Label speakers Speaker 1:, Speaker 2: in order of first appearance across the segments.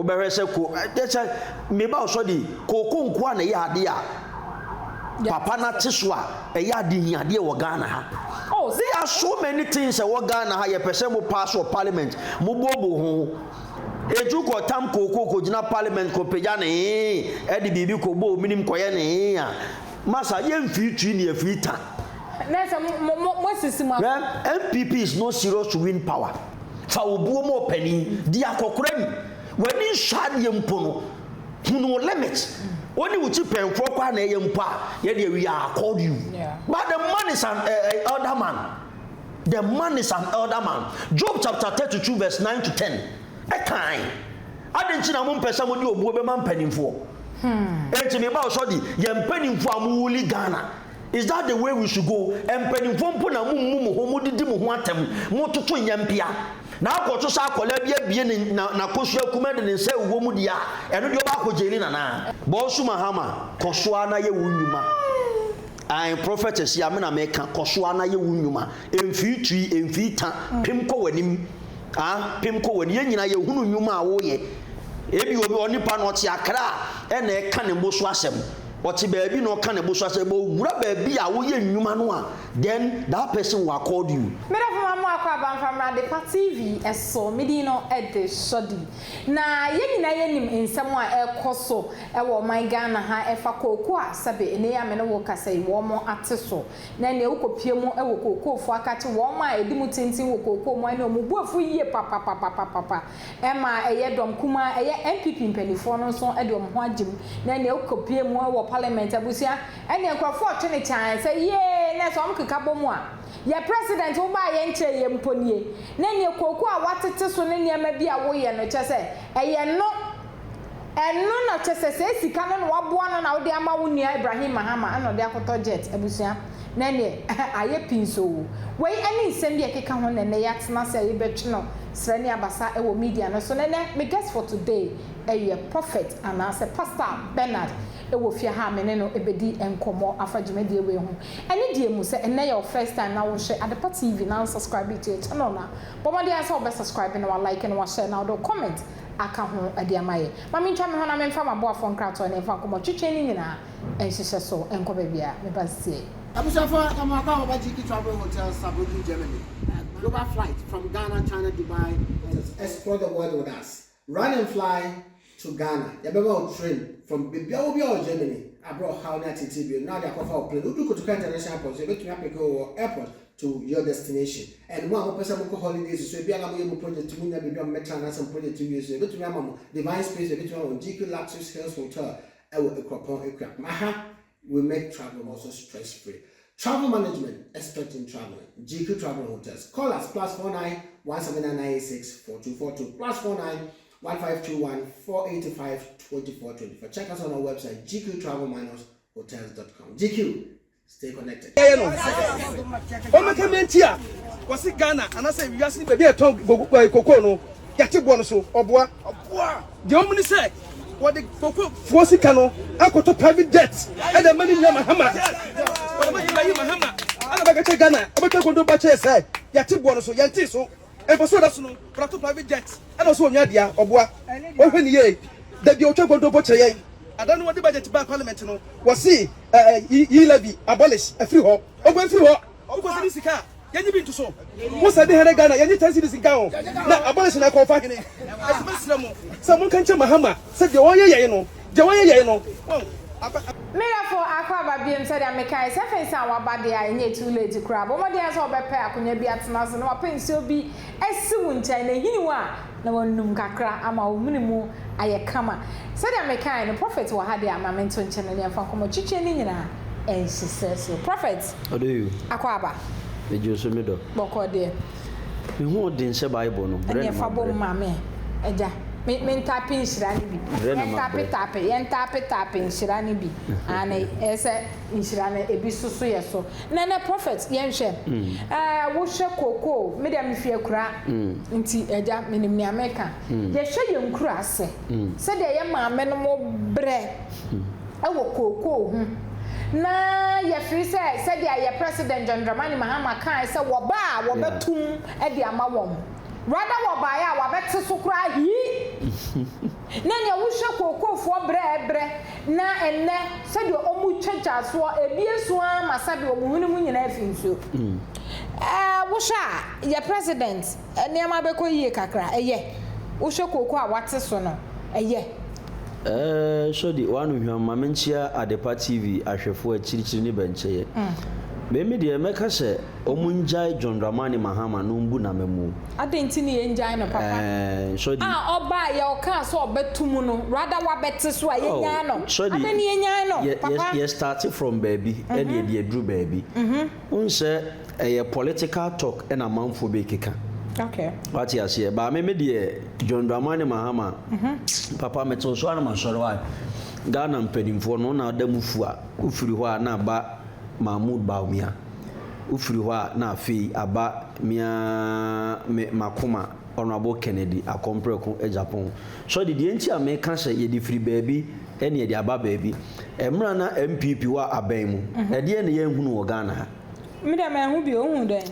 Speaker 1: Wobɛhwɛ sɛ ko ɛkyɛ sɛ meba ɔsɔ de kooko nko a na ɛyɛ adeɛ a papa no ate so a ɛyɛ ade hiadeɛ wɔ Ghana ha.
Speaker 2: Oh,
Speaker 1: There are so many things ɛwɔ Ghana ha yɛpɛ sɛ mo pass wɔ parliament, mo bobo ho. Etu kɔ tam kooko kɔgyina parliament kɔpagya ne hee ɛde biribi kɔbɔ ominim kɔyɛ ne hee a, masa yɛmfiri tui ne yɛfiri ta.
Speaker 2: Na sɛ mo asisi mo.
Speaker 1: Well, NPP is not serious to win power. Fa obuo ma ɔpanin, di akɔkora ni. W'ani nsɔ adeɛ mpo no, hunu wo limit. Wo ne wo ti pɛnfoɔ kɔ a na ɛyɛ mpo a, yɛdeɛ we are accord you. But the man is an elder man. The man is an elder man. Job chapter 32 verse 9 to 10. Ɛkan. Adɛn nti na mompɛ sɛ mode obuo bɛma mpanimfoɔ? Enti meba ɔsɔ de, yɛn mpanimfoɔ a mowuli Ghana. Is that the way we should go? Mpanimfoɔ mpo na mommu mo ho, modidi mo ho atɛm, mototo nyɛmpea. Na akɔto sɛ akwadaa bi abie ne na n'akosua kuma de ne nsa awuwɔ mu deɛ a, ɛno deɛ ɔba akɔ gyeli nana. Bɔɔso Mahama, kɔ so ara na yɛ wo nnwuma. Ae, Prophet Asia, me na meka, kɔ so ara na yɛ wo nnwuma. Mfiri tui, mfiri ta, pem kɔ w'anim. Ah, pem kɔ w'anim. Yɛn nyinaa yɛhunu nnwuma a woyɛ. Ebi obi onipa no ɔte Accra a ɛna ɛka ne bo so asɛm. Ɔte baabi na ɔka ne bo so asɛm. But owura baabi a woyɛ nnwuma no a, then that person will accord you.
Speaker 2: Me dɔfo ma mo akɔ aba mfa mmra Adepa TV so, me din no de Shordy. Na yɛn nyinaa yɛnim nsɛm a ɛrekɔ so wɔ ɔman Ghana ha ɛfa kooko a sɛbe ɛnɛ yi a me ne wo rekasa yi wɔn ate so. Na ɛnneɛ wokɔpue mu wɔ kookofoɔ akakye, wɔn a ɛdi mu tenten wɔ kookoo mu ɛne wɔn bo afu yie papapapapapa. Ɛma ɛyɛ dɔm kumaa, ɛyɛ NPP mpaninfoɔ no nso de wɔn ho agye mu. Na ɛnneɛ wokɔpue mu wɔ parliament abusua, ɛnneɛ nkorɔfoɔ retwe no kyann sɛ yee, na sɛ wɔn keka bɔ mu a, yɛ president wobaa yɛn nkyerɛ yɛn mpo nie. Na ɛnneɛ kookoo a woatete so ne nneɛma bi a woyɛ no kyerɛ sɛ ɛyɛ no, ɛno na kyerɛ sɛ saa sika no na waboa no na wode ama wo nua Ibrahim Mahama ɛna ɔde akɔtɔ jet abusua. Na ɛneɛ ayɛ pii nso oo. Wei ɛne nsɛm bi a ɛkeka ho na ɛnɛ yɛatena ase a yɛbɛtwe no srɛ ne abasa wɔ media no so. Na ɛnɛ me guest for today ɛyɛ Prophet anaasɛ Pastor Bernard wɔ fie ha a me ne no bɛdi nkɔmmɔ afa dwumadie wei ho. Ɛne deɛ mu sɛ ɛnɛ yɛ wo first time na wohwɛ Adepa TV na unsubscribe to yɛ channel no a, bɔ mmɔden ara sɛ wobɛ subscribe na wa like na wa share na wode wo comment aka ho de ama yɛ. Ma mentwa me ho na memfa m'aboafoɔ nkratoɔ ne mfa nkɔmmɔ twetwe no nyinaa nhyehyɛ so nkɔ baabi a meba sie.
Speaker 3: Abusuafo, yɛma wakɔ a wɔba GQ Travel Hotel, Saarbrücken, Germany. Global flight from Ghana, China, Dubai, and explore the world with us. Run and fly to Ghana. Yɛbɛma wo train from baabi a wɔ biara wɔ Germany, aberɛ ɔhaw ne ateetee bio no, na wode akɔfa wo plane. Wodu Kotoka International Airport so, yɛbɛtumi apeke wo wɔ airport to your destination. And mo a mopɛ sɛ mokɔ holidays so, ebia na moyɛ mo project mu nya baabi a mobɛtena anaasɛ mo project wie so, yɛbɛtumi ama mo Divine Space, yɛbɛtumi ama mo GQ Luxury Hills Hotel ɛwɔ Ekuropɔn Ekuapem. Aha, we make travel also stress free. Travel management, expert in traveling. GQ Travel Hotels. Call us +49 17996 4242 +49 1521 485 2424. Check us on our website gqtravel-hotels.com. GQ, stay connected.
Speaker 4: Yɛyɛ no ɔmɛka mi nti a wɔsi Ghana anaasɛ wiase ni baabi a yɛtɔn koko no yɛte boɔ no so ɔboa deɛ wɔn ni sɛ wɔde koko foɔ sika no akɔtɔ private jet ɛde ama ne nua Mahama, wɔde ma Ibrahim Mahama ɛna bɛka kyɛ Ghana ɔbɛtwa kondo ba kyerɛ sɛ yɛte boɔ no so, yɛnte so mfa so ɔda so no wɔde private jet ɛna ɔso wɔn adeɛ ɔboa ɔhwɛ ne yie dabi ɔtwa kondo bɔ kyerɛ yɛn ada no wɔde budget ba parliament no wɔsi ɛɛ yi levy abolish afiri hɔ, ɔbɔ afiri hɔ, ɔkɔ sɛ ne sika a yɛnyi bi nto so mo sɛ de hɛrɛ Ghana yɛnyi 10 cedis nka ho na abolish na ɛkɔnfa hene. Ɛti mɛsrɛ mo sɛ monka nkyɛ Mahama sɛ deɛ ɔyɛ yɛn no, deɛ ɔyɛ yɛn no wɔn aba.
Speaker 2: Merɛfo akɔ aba biom sɛdeɛ mekae sɛ afei san waba deɛ a ɛnyɛ too late koraa. Bɔ mmɔden ara sɛ wobɛpɛ akonwa bi atena ase na wapɛ nsuo bi asi wo nkyɛn na ɛhini wo a na wanum kakra ama wo mene mu ayɛ kama. Sɛdeɛ mekae no Prophet wɔ ha deɛ a ma mento nkyɛn na yɛmfa nkɔmmɔ twetwe ne nyinaa nhyehyɛ so. Prophet
Speaker 1: Ɔdɔ
Speaker 2: akɔ aba.
Speaker 1: Megye wo so me dɔ.
Speaker 2: Bɔkɔɔ deɛ.
Speaker 1: Me ho ɔden sɛ Bible no. Brɛ
Speaker 2: Ɛneɛ
Speaker 1: na
Speaker 2: fa
Speaker 1: mabrɛ.
Speaker 2: bom ma me agya. Me me ntape nhyira no bi.
Speaker 1: Brɛ na
Speaker 2: Yɛn
Speaker 1: mabrɛ.
Speaker 2: tape tape, yɛn tape tape nhyira no bi. Aane, ɛyɛ sɛ nhyira no ebi soso yɛ so. Na nɛ prophet yɛnhwɛ. Ɛɛ wohwɛ kookoo, me deɛ mefi akuraa nti agya menim nea meka. Yɛhwɛ yɛn nkuraase sɛdeɛ yɛn maame nom brɛ wɔ kookoo ho na yɛfiri sɛ sɛdeɛ yɛ president John Dramani Mahama kae sɛ wɔba a wɔbɛtom de ama wɔn. Rather wɔbaeɛ a wɔabɛte so koraa hii. Na nea wohwɛ kookoofoɔ brɛ a ɛbrɛ na ɛnnɛ sɛdeɛ wɔtwa gya soɔ, ebi asu ara ma sɛdeɛ wɔn hwene mu nyinaa afi nsuo. Ɛɛ wohwɛ a yɛ president nneɛma bɛkɔ yie kakra, ɛyɛ. Wohwɛ kookoo a wate so no, ɛyɛ.
Speaker 1: Ɛɛ Shorty, w'ano hwam, ma menkyea Adepa TV ahwɛfoɔ akyirikyiri ne bɛnkyɛeɛ. Me me deɛ mɛka sɛ ɔmo ngyae John Dramani Mahama na ɔmbu n'amamuo.
Speaker 2: Adɛn nti ne yɛngyae no papa?
Speaker 1: Ɛɛ Shorty.
Speaker 2: A ɔbaeɛ ɔkaa sɛ ɔbɛto mu no rather wabɛte so a
Speaker 1: Oh,
Speaker 2: yɛnyae no.
Speaker 1: Shorty,
Speaker 2: Adɛn ne yɛnyae no
Speaker 1: yɛ, yɛ,
Speaker 2: papa?
Speaker 1: yɛ starte from baabi ɛna yɛde aduru baabi. Wohu sɛ ɛyɛ political talk ɛna amanfoɔ bɛkeka.
Speaker 2: Okay.
Speaker 1: Wate aseɛ? But me me deɛ John Dramani Mahama, papa mete wo so ara na masɔre why? Ghana mpanimfoɔ no wo na woda mu fu a, wofiri hɔ a na aba Mahmood Bawumia, wofiri hɔ a na afei aba me ara me m'akoma Honourable Kennedy Akɔmprɛko Agyapong. Sɔde deɛ nti a meka sɛ yɛde firi baabi ɛne yɛde aba baabi, mmerɛ a na NPP wɔ aban mu, ɛdeɛn na yɛnhunu wɔ Ghana ha?
Speaker 2: Me deɛ manhu bi o, wohuu dɛn?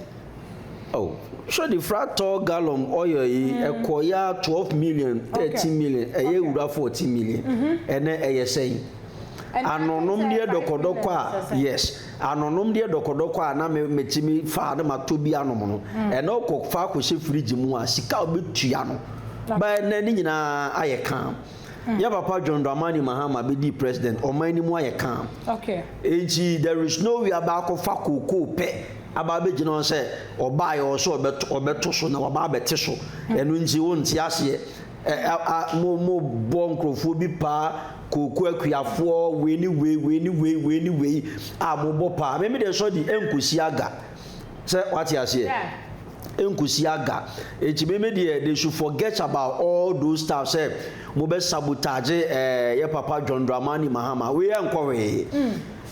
Speaker 1: Oh, hwɛ de fra tɔ gallon oil yi ɛkɔ ya 12 million, 13 million, ɛyɛ wura 14 million. Ɛnɛ ɛyɛ sɛn? Anonom deɛ dɔkɔdɔkɔ a, yes, anonom deɛ dɔkɔdɔkɔ a na me metumi fa na matɔ bi anom no. Ɛnɛ ɔkɔ fa akɔhyɛ fridge mu a, sika a wobɛtua no, ba ɛnɛ ne nyinaa ayɛ calm. Yɛ papa John Dramani Mahama bɛdii president, ɔman no mu ayɛ calm. Enti there is no way aba akɔfa kookoo pɛ aba abɛgyina hɔ sɛ ɔbaeɛ ɔwɔ sɛ ɔbɛto ɔbɛto so na waba abɛte so. Ɛno nti wonte aseɛ. Ɛ a a mo mobɔ nkurɔfoɔ bi paa kookoo akuafoɔ wei ne wei wei ne wei wei ne wei a mobɔ paa. Me me deɛ sɔdi ɛnkɔsi aga. Sɛ wate aseɛ? Ɛnkɔsi aga. Enti me me deɛ they should forget about all those stuff sɛ mobɛ sabotage ɛɛ yɛ papa John Dramani Mahama. Wei ɛnkɔ hwee.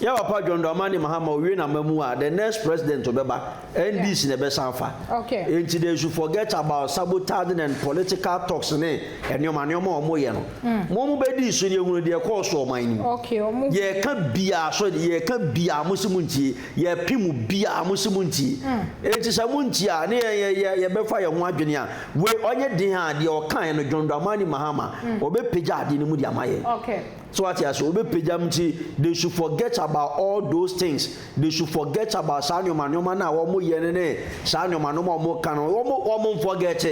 Speaker 1: Yɛ papa John Dramani Mahama owie n'amamu a the next president ɔbɛba NDC na ɛbɛsan afa. Enti they should forget about sabotaging and political talks ne nneɛma nneɛma a wɔyɛ no. Mo mo bɛdii so no yɛhunu deɛ ɛkɔɔ so ɔman no mu. Yɛka biaa so yɛka biaa mo se mo ntie. Yɛpe mo biaa mo se mo ntie. Enti sɛ mo ntie a ne yɛ yɛ yɛbɛfa yɛn ho adwene a wei ɔnyɛ den a deɛ ɔkaeɛ no John Dramani Mahama ɔbɛpagya adeɛ no mu de ama yɛn. So wate ase? Wɔbɛpagya mu nti they should forget about all those things. They should forget about saa nneɛma nneɛma no a wɔyɛ no ne saa nneɛma nneɛma a wɔka no. Wɔn wɔn forget.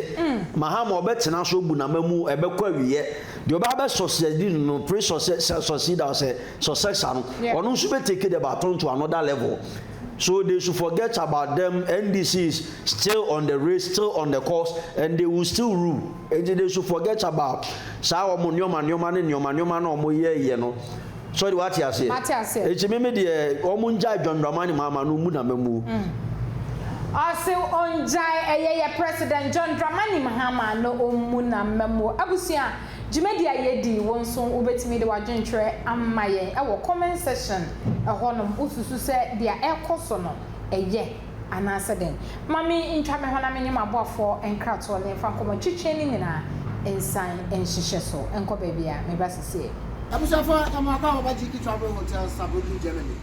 Speaker 1: Mahama ɔbɛtena so bu n'ama mu ɛbɛkɔ awieɛ. Deɛ ɔbɛba bɛ succeed no no pre success succeed a sɛ successor no ɔno nso bɛ take the baton to another level. So they should forget about them. NDC is still on the race, still on the course, and they will still rule. Enti they should forget about saa wɔn nneɛma nneɛma ne nneɛma nneɛma na wɔn yɛ yɛ no. Sɔre wate aseɛ?
Speaker 2: Mate aseɛ.
Speaker 1: Enti me me deɛ wɔn ngyae John Dramani Mahama no mmu n'amamuo.
Speaker 2: Ɔse ɔngyae ɛyɛ yɛ President John Dramani Mahama no ɔmmu n'amamuo. Abusua, dwumadi a yɛdi wo nso wobɛtumi de w'adwenkyerɛ ama yɛn ɛwɔ comment section ɛhɔnom. Wosusu sɛ deɛ ɛrekɔ so no ɛyɛ? Anaasɛ dɛn? Ma me ntwa me ho na menye m'aboafoɔ nkratoɔ ne mfa nkɔmmɔ twetwe no nyinaa nsan nhyehyɛ so nkɔ baabi a meba sesie.
Speaker 3: Abusuafo, yɛma wakɔ aba GK Travel Hotel, Saarbrücken, Germany.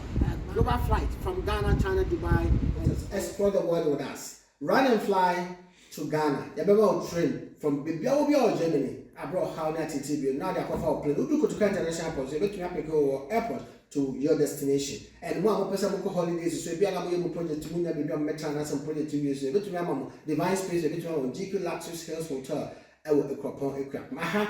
Speaker 3: Global flight from Ghana, China, Dubai, and explore the world with us. Run and fly to Ghana. Yɛbɛma wo train from baabi a wɔ biara wɔ Germany, abrɛ ɔhaw ne ateetee bio na wode akɔfa wo plane. Wodu Kotoka International Airport nso, yɛbɛtumi apeke wo wɔ airport to your destination. And mo a mopɛ sɛ mokɔ holidays nso, ebia na moyɛ mo project mu nya baabi a mobɛtena anaasɛ mo project wie nso, yɛbɛtumi ama mo Divine Space, yɛbɛtumi ama mo GQ Luxus Hills Hotel ɛwɔ Akuropɔn Akuapem. Aha,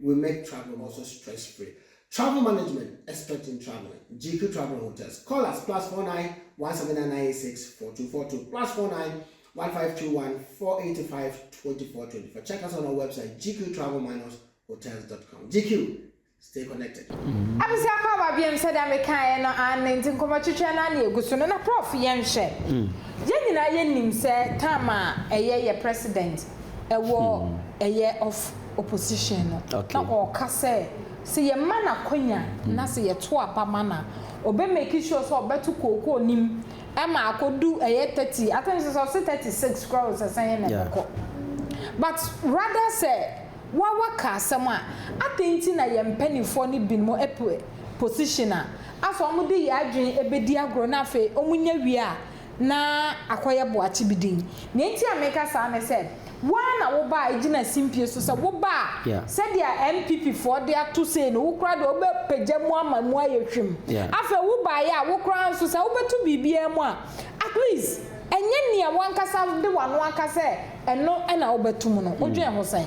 Speaker 3: we make travel also stress free. Travel management, expert in traveling. GQ Travel Hotels. Call us +49 17996 4242 +49 1521 485 2424. Check us on our website gqtravel-hotels.com. GQ, stay connected.
Speaker 2: Abusua kɔ aba biom sɛdeɛ mekaeɛ no aane nti nkɔmmɔtwetwe no ara na ɛgu so no na prof yɛnhwɛ yɛn nyinaa yɛnim sɛ time a ɛyɛ yɛ president ɛwɔ ɛyɛ of opposition no na ɔɔka sɛ sɛ yɛma no akwanya na sɛ yɛto aba ma no a ɔbɛ make sure sɛ ɔbɛto kookoo no mu ɛma akɔdu ɛyɛ 30 I think sɛ ɔse 36 koraa o sɛ sɛn na ɛbɛkɔ but rather sɛ Wa waka asɛm a, adɛn nti na yɛn mpaninfoɔ no binom pɛ position a, afei wɔn de yɛn adwene bɛdi agorɔ na afei wɔn nya wie a na akɔyɛ boakye bi din. Nea nti a meka saa ne sɛ, Wo ara na wo ba a egyina simpie so sɛ wo ba a sɛdeɛ NPP foɔ de ato sei no wo koraa deɛ wobɛ pagya mu ama mu ayɛ hwim. Afei wo baeɛ a wo koraa nso sɛ wobɛto biribiara mu a at least ɛnyɛ nea w'ankasa de w'ano aka sɛ ɛno na wobɛto mu no wodwen ho sɛn?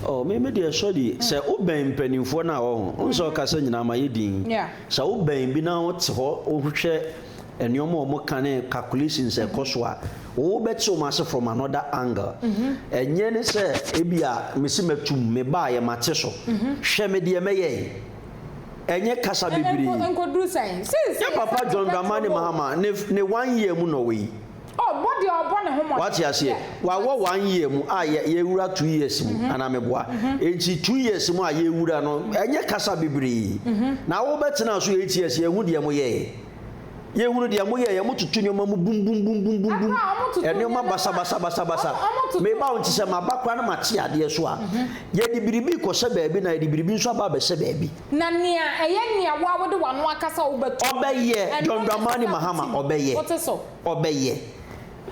Speaker 1: Oh me me deɛ sɔdi sɛ wobɛn mpanimfoɔ no a wɔho wohu sɛ ɔkasa nyinaa ma yɛ din sɛ wobɛn bi na wote hɔ wohwɛ nneɛma a wɔka ne calculations a ɛkɔ so a, wobɛte wɔn ase from another angle. Ɛnyɛ ne sɛ ebi a mesi matum, mebaeɛ mate so. Hwɛ me deɛ mɛyɛe. Ɛnyɛ kasa bebree.
Speaker 2: Nkoduru sɛn? Seesei
Speaker 1: Yɛ papa
Speaker 2: yɛsan te
Speaker 1: John Dramani
Speaker 2: petrol mu o.
Speaker 1: Mahama ne ne one year mu na ɔwɔ yi.
Speaker 2: Ɔbɔ deɛ ɔbɔ ne ho mmɔden.
Speaker 1: Wate aseɛ?
Speaker 2: Yeah.
Speaker 1: Wawɔ one year mu a yɛ yɛwura 2 years mu anaa meboa. Enti 2 years mu a yɛwura no ɛnyɛ kasa bebree. Na wobɛtena so 8 years yɛhu deɛ moyɛɛ. Yɛhunu deɛ moyɛɛ mototo nneɛma mu bum bum bum bum bum bum.
Speaker 2: Akora a wɔtoto
Speaker 1: Nneɛma
Speaker 2: nneɛma mu a
Speaker 1: basa basa basa basa.
Speaker 2: wɔtoto.
Speaker 1: Meba wo nti sɛ maba koraa na mate adeɛ so a, yɛde biribi rekɔhyɛ baabi na yɛde biribi nso aba abɛhyɛ baabi.
Speaker 2: Na nea ɛyɛ nea wo a wode w'ano aka sɛ wobɛto no,
Speaker 1: Ɔbɛyɛ,
Speaker 2: ɛno
Speaker 1: John
Speaker 2: na ɛsɛ
Speaker 1: Dramani
Speaker 2: sɛ
Speaker 1: Mahama,
Speaker 2: wotim.
Speaker 1: ɔbɛyɛ.
Speaker 2: Wote so?
Speaker 1: Ɔbɛyɛ.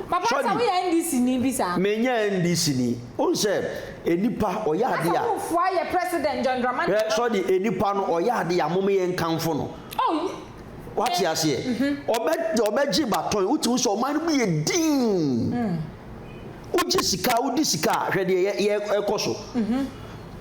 Speaker 2: Papa sɛ
Speaker 1: Sɔde.
Speaker 2: woyɛ NDC ni bi saa?
Speaker 1: Menyɛ NDC ni. Wohu sɛ enipa ɔyɛ
Speaker 2: Asɛ
Speaker 1: adeɛ a.
Speaker 2: wofoa yɛ President John Dramani
Speaker 1: Hwɛ
Speaker 2: Mahama.
Speaker 1: sɔde enipa no ɔyɛ adeɛ a mom yɛn nkamfo no.
Speaker 2: Oh,
Speaker 1: Wate aseɛ? Ɔbɛ ɔbɛgye baton wotumi sɛ ɔman no mu yɛ dinn. Wogye sika wodi sika a hwɛ deɛ yɛ yɛ ɛkɔ so.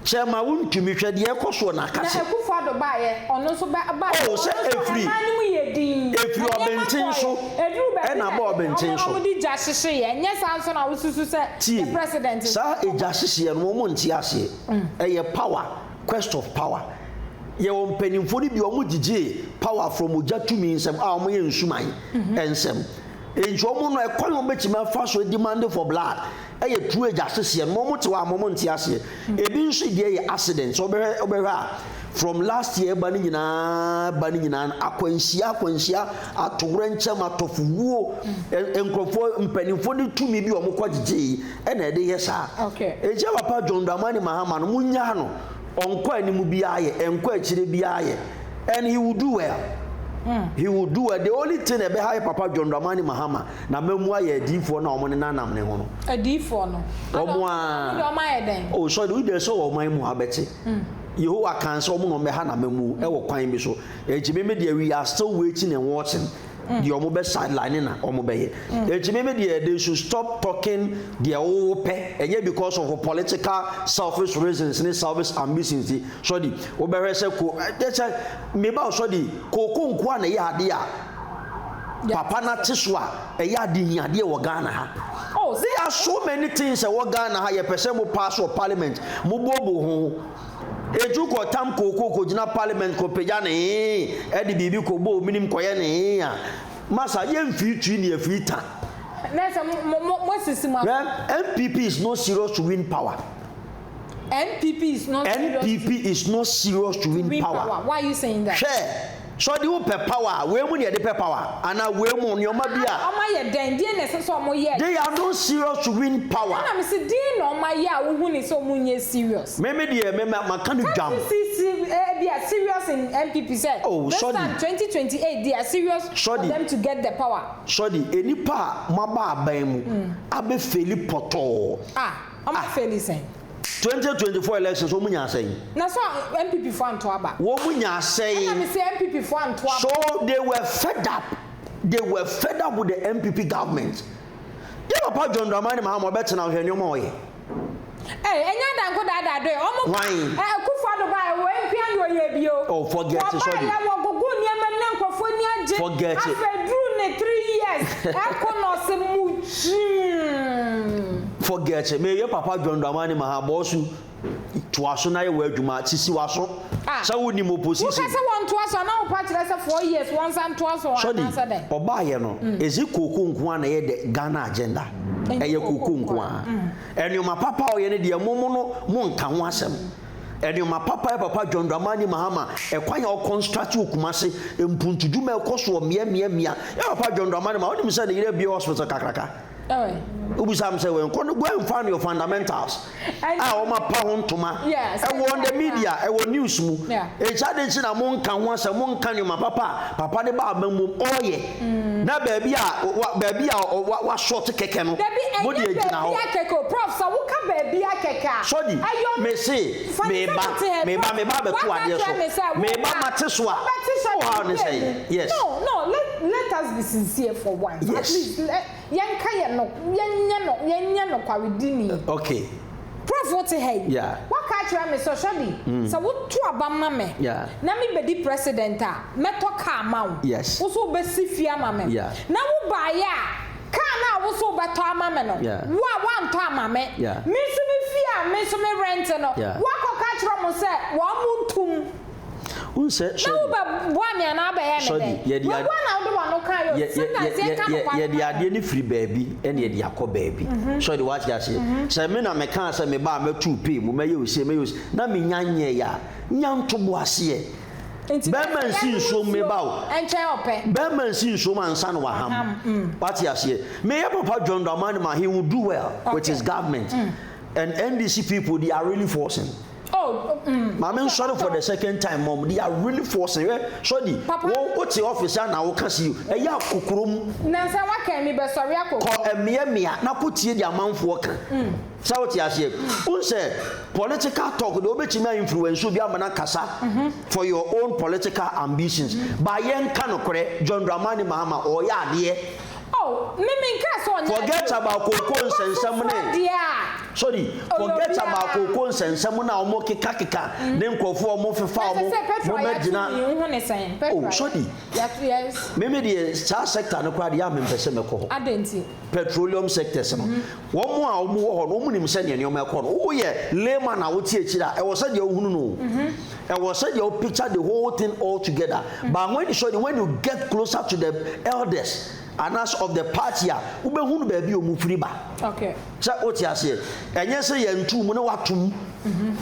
Speaker 1: Kyɛma wontumi hwɛ deɛ ɛkɔ soɔ na
Speaker 2: Na
Speaker 1: akase.
Speaker 2: Akufo Addo baeɛ, ɔno nso bɛ baeɛ,
Speaker 1: Oh,
Speaker 2: ɔno
Speaker 1: sɛ
Speaker 2: nso
Speaker 1: efiri
Speaker 2: ɛman no mu yɛ dinn.
Speaker 1: efiri
Speaker 2: Nneɛma
Speaker 1: ɔbɛnten
Speaker 2: kɔeɛ.
Speaker 1: so
Speaker 2: Ɛduru baabi
Speaker 1: ɛna
Speaker 2: na
Speaker 1: aba ɔbɛnten
Speaker 2: wɔn
Speaker 1: so.
Speaker 2: wɔde gya hyehyeeɛ. Ɛnyɛ saa nso na wosusu sɛ
Speaker 1: Tie,
Speaker 2: the president nso
Speaker 1: saa egya hyehyeɛ no wɔn nte aseɛ. Ɛyɛ power, quest of power. Yɛwɔ mpanimfoɔ no bi a wɔn gyigyee power from ogya tumi nsam a wɔn yɛ nsuman nsam. Nti wɔn no ɛkwan a wɔn bɛtumi afa so demand for blood ɛyɛ true egya hyehyeɛ no wɔn te hɔ a wɔn nte aseɛ. Ebi nso deɛ yɛ accident. Sɛ wɔbɛhwɛ wɔbɛhwɛ a from last year ba ne nyinaa ba ne nyinaa no akwanhyia akwanhyia atowerɛnkyɛm atɔfowuo nkurɔfoɔ mpanimfoɔ no tumi bi a wɔn kɔ gyegyee ɛna ɛde yɛ saa.
Speaker 2: Okay.
Speaker 1: Enti papa John Dramani Mahama no munyaa no ɔnkɔ anim biara yɛ ɛnkɔ akyire biara yɛ and he will do well. He will do well. The only thing ɛbɛha yɛ papa John Dramani Mahama na mamu ayɛ adiifoɔ no a wɔn nenanam ne ho no.
Speaker 2: Adiifoɔ no.
Speaker 1: Wɔn
Speaker 2: Ɔmo
Speaker 1: a
Speaker 2: deɛ ɔmo ayɛ dɛn?
Speaker 1: oh sorry wo deɛ sɛ wɔ ɔman mu abɛte. Yehowa kan sɛ wɔn na wɔbɛha na mamu ɛwɔ kwan bi so. Enti meme deɛ we are still waiting and watching. Deɛ wɔn bɛ sideline na wɔn bɛyɛ. Enti meme deɛ they should stop talking deɛ wɔwɔ pɛ. Ɛnyɛ because of political selfish reasons ne selfish ambitions ti. Sorry, wobɛhwɛ sɛ ko ɛ sɛ meba sɔdi kooko nkoa na ɛyɛ adeɛ a papa na te so a ɛyɛ ade hiadeɛ wɔ Ghana ha.
Speaker 2: Oh,
Speaker 1: There are so many things ɛwɔ Ghana ha yɛpɛ sɛ mo pass wɔ parliament mo bobo ho. Etu kɔ tam kooko kɔ gyina parliament kɔ pagya ne hee ɛde biribi kɔ bɔ ominim kɔyɛ ne hee a masa yɛmfiri tui ne yɛfiri ta.
Speaker 2: Na sɛ mo mo mo asisi mo aso.
Speaker 1: Hwɛ NPP is not serious to win power.
Speaker 2: NPP is not serious
Speaker 1: NPP is not serious to win,
Speaker 2: to win
Speaker 1: power.
Speaker 2: power. Why are you saying that?
Speaker 1: Hwɛ sɛ ɔde wo pɛ power a wei mu ne yɛde pɛ power anaa wei mu nneɛma bi a
Speaker 2: Ɔmo ayɛ dɛn? Deɛ na ɛsɛ sɛ ɔmo yɛ.
Speaker 1: they are not serious to win power.
Speaker 2: Ɛna mi si deɛ na ɔmo ayɛ a wohu ne sɛ ɔmo nyɛ serious.
Speaker 1: Meme deɛ meme maka no dwam.
Speaker 2: Can't you see si ebi a serious in NPP sɛ.
Speaker 1: Oh,
Speaker 2: this
Speaker 1: sorry.
Speaker 2: time 2028 they are serious
Speaker 1: Sorry.
Speaker 2: for them to get the power.
Speaker 1: Sɔde enipa a moaba aban mu abɛfeli pɔtɔɔ.
Speaker 2: Ah, ɔmo
Speaker 1: Ah.
Speaker 2: afeli sɛn.
Speaker 1: 2024 elections wɔn nya asɛn.
Speaker 2: Na so NPP fo anto aba.
Speaker 1: Wɔn nya
Speaker 2: Ɛna mi
Speaker 1: asɛn.
Speaker 2: si NPP fo anto aba.
Speaker 1: So they were fed up. They were fed up with the NPP government. Yɛ papa John Dramani Mahama ɔbɛtena hwɛ nneɛma a ɔyɛ.
Speaker 2: Ee, ɛnyɛ adanko daadaa do yi. Ɔmo
Speaker 1: Why?
Speaker 2: ɛ Akufo Addo ba yɛ wɔ mpia na ɔyɛ bio.
Speaker 1: Oh, forget it, sorry.
Speaker 2: Wɔba yɛ wɔ gogo nneɛma mu na nkurɔfoɔ ni agye.
Speaker 1: Forget it.
Speaker 2: Afɛ duru ne 3 years ɛkɔ na ɔsɛ mu kyim.
Speaker 1: Forget it. Meyɛ papa John Dramani Mahama bɔɔso toa so na yɛ wɔ adwuma sisi w'aso.
Speaker 2: Ah.
Speaker 1: Sɛ wonim opposition.
Speaker 2: Woka sɛ wɔn toa so anaa wopa kyerɛ sɛ 4 years wɔn nsa ntoa so
Speaker 1: Sɔde
Speaker 2: anaasɛ dɛn?
Speaker 1: ɔbaayɛ no ɛsi kooko nko a na ɛyɛ the Ghana agenda.
Speaker 2: Ɛnyɛ
Speaker 1: Ɛyɛ
Speaker 2: kooko
Speaker 1: kooko nko a. Ɛnneɛma papa a ɔyɛ no deɛ mo mo no mo nka ho asɛm. Ɛnneɛma papa yɛ papa John Dramani Mahama ɛkwan a ɔconstruct wɔ Kumasi mpuntudwuma ɛkɔ so wɔ mmea mmea mmea. Yɛ papa John Dramani Mahama wonim sɛ ne yere abue hospital kakraka.
Speaker 2: Ɛwɛ.
Speaker 1: Wobisa m sɛ wɔn kɔ no go and find your fundamentals a wɔn apa ho ntoma ɛwɔ on the media, ɛwɔ news mu. Ɛkyɛ ade nti na mo nka ho asɛm, mo nka nneɛma papa a papa de ba aba mu ɔɔyɛ na baabi a wa baabi a wa wa short kɛkɛ no
Speaker 2: Dabi
Speaker 1: mo de
Speaker 2: ɛnyɛ
Speaker 1: gyina hɔ.
Speaker 2: baabi akɛkɛ o prof sɛ woka. baabi akɛkɛ a.
Speaker 1: Sɔdi,
Speaker 2: Ɛyɔ
Speaker 1: mese,
Speaker 2: fa ne sɛ
Speaker 1: meba,
Speaker 2: wote ha
Speaker 1: meba,
Speaker 2: prof.
Speaker 1: meba abɛto
Speaker 2: Waka
Speaker 1: adeɛ
Speaker 2: akyerɛ me
Speaker 1: so.
Speaker 2: sɛ
Speaker 1: Meba
Speaker 2: woba
Speaker 1: mate so a,
Speaker 2: wobɛte
Speaker 1: wo
Speaker 2: sɔdi
Speaker 1: haw ne
Speaker 2: bi
Speaker 1: sɛn?
Speaker 2: mu.
Speaker 1: Yes.
Speaker 2: No, no, let let us be sincere for once. At
Speaker 1: Yes.
Speaker 2: least let yɛnka yɛ no yɛnyɛ no yɛnyɛ nokwaredini.
Speaker 1: Okay.
Speaker 2: Prof wote ha yi,
Speaker 1: Yeah.
Speaker 2: woaka akyerɛ me sɛ Shadi, sɛ woto aba ma me
Speaker 1: Yeah.
Speaker 2: na me bɛdi president a, mɛtɔ car ma wo.
Speaker 1: Yes.
Speaker 2: Wo nso wobɛsi fie ama me.
Speaker 1: Yeah.
Speaker 2: Na wo baeɛ a, car no a wo nso wobɛtɔ ama me no,
Speaker 1: Yeah.
Speaker 2: wo a woantɔ ama me.
Speaker 1: Yeah.
Speaker 2: Me nso me fie a me nso me rent no,
Speaker 1: Yeah.
Speaker 2: woakɔka akyerɛ wɔn sɛ wɔn ntum.
Speaker 1: Wohu sɛ
Speaker 2: Na
Speaker 1: Shadi,
Speaker 2: wo bɛ boa me anaa wobɛyɛ me
Speaker 1: Shadi,
Speaker 2: dɛn?
Speaker 1: yɛde
Speaker 2: Wei
Speaker 1: ad-
Speaker 2: woa na wode w'ano kaeɛ o.
Speaker 1: yɛ- yɛ-
Speaker 2: Sometimes
Speaker 1: yɛ-
Speaker 2: yɛnka
Speaker 1: yɛ-
Speaker 2: nokware
Speaker 1: yɛde
Speaker 2: ma yɛn.
Speaker 1: adeɛ no firi baabi ɛna yɛde akɔ baabi. Sɔde wate aseɛ. Sɛ me na mekaa sɛ meba a mɛtu pay mu mɛyɛ osie mɛyɛ osie na menya nyɛeɛ a nya ntoboaseɛ.
Speaker 2: Nti na
Speaker 1: Bɛrima
Speaker 2: sɛ
Speaker 1: nsi
Speaker 2: yɛnom
Speaker 1: nsuom
Speaker 2: nsuo
Speaker 1: meba o.
Speaker 2: nkyɛn ɔpɛ.
Speaker 1: Bɛrima nsi nsuom ansa na waham.
Speaker 2: Waham,
Speaker 1: Wate aseɛ. Meyɛ papa John Dramani ma he will do well with
Speaker 2: Okay.
Speaker 1: his government. And NDC people they are really forcing.
Speaker 2: Oh,
Speaker 1: Maame nsɔre for the second time mom they are really forcing hwɛ sɔdi
Speaker 2: Papa.
Speaker 1: wo wote office a na woka si ɛyɛ akokorom
Speaker 2: Nansa waka mi bɛsɔre akɔ.
Speaker 1: kɔ mmeammea na kɔ tie deɛ amanfoɔ ka sɛ wote aseɛ wohu sɛ political talk deɛ wobɛtumi a influence obi ama no akasa for your own political ambitions but yɛnka nokorɛ John Dramani Mahama ɔyɛ adeɛ
Speaker 2: Oh, me me nka sɛ ɔnyɛ
Speaker 1: Forget
Speaker 2: adeɛ o.
Speaker 1: about koko
Speaker 2: Ɔbɛbɔ
Speaker 1: nsɛnsɛm
Speaker 2: foforɔ
Speaker 1: ne.
Speaker 2: deɛ a.
Speaker 1: Sorry,
Speaker 2: Ɔyɛ
Speaker 1: forget
Speaker 2: obiara.
Speaker 1: about koko nsɛnsɛm na ɔmo keka keka ne nkurɔfoɔ ɔmo fefa
Speaker 2: Na
Speaker 1: ɔmo
Speaker 2: sɛ sɛ petrol
Speaker 1: mo
Speaker 2: yɛato
Speaker 1: mɛgyina.
Speaker 2: yi wohu ne sɛn? Petrol
Speaker 1: Oh, sorry.
Speaker 2: yɛato yes.
Speaker 1: Meme deɛ saa sector no koraa deɛ a mempɛ sɛ mɛkɔ hɔ.
Speaker 2: Adɛn nti?
Speaker 1: Petroleum sectors no. Wɔn a wɔn wɔ hɔ no wɔn nim sɛdeɛ nneɛma ɛkɔ no. Woyɛ layman a wote akyire a ɛwɔ sɛ deɛ wohunu no o. Ɛwɔ sɛ deɛ wo picture the whole thing all together. But when sorry when you get closer to the elders anaasɛ of the party a wobɛhunu baabi a wɔn firi ba.
Speaker 2: Okay.
Speaker 1: Sɛ wote aseɛ, ɛnyɛ sɛ yɛnto mu na woato mu,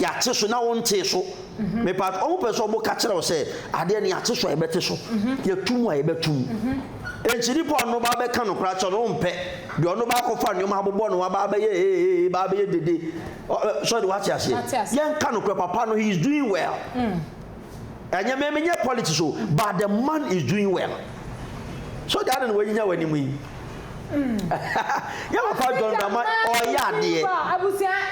Speaker 1: yɛate so na wontee so. Mepa wɔn pɛ sɛ wɔka kyerɛ wo sɛ adeɛ no yɛate so a yɛbɛte so, yɛto mu a yɛbɛto mu. Enti nipa a ɔno ba bɛka no koraa kyerɛ no wompɛ, deɛ ɔno ba akɔfa nneɛma abobɔ no aba abɛyɛ ee ba abɛyɛ dede. Sɔre wate aseɛ.
Speaker 2: Wate aseɛ.
Speaker 1: Yɛnka no korɛ papa no he is doing well. Ɛnyɛ me menyɛ politics o but the man is doing well. So deɛ ade na wanyinya w'anim yi. Yɛ papa John Dramani ɔyɛ adeɛ.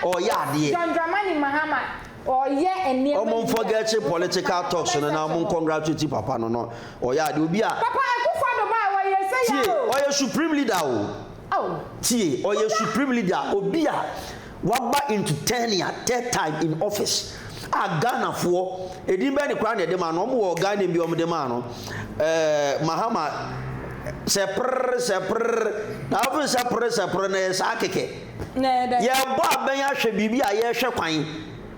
Speaker 1: Ɔyɛ adeɛ.
Speaker 2: John Dramani Mahama ɔyɛ nneɛma.
Speaker 1: Ɔmo nforget political talks no na ɔmo congratulate papa no no ɔyɛ adeɛ obi a.
Speaker 2: Papa Akufo Addo ba ɔyɛ sɛ
Speaker 1: Tie
Speaker 2: yɛ o.
Speaker 1: ɔyɛ supreme leader o.
Speaker 2: Oh.
Speaker 1: Tie ɔyɛ supreme leader obi a Waba into tenure, third time in office a Ghanafoɔ, edin bɛn ne koraa na yɛde maa no, wɔn wɔ Ghana name bi wɔn de maa no, ɛɛ Mahama sɛ prrr sɛ prrr, na afei sɛ prrr sɛ prrr na yɛ saa kɛkɛ. Yɛbɔ abɛn ahwɛ biribi a yɛhwɛ kwan.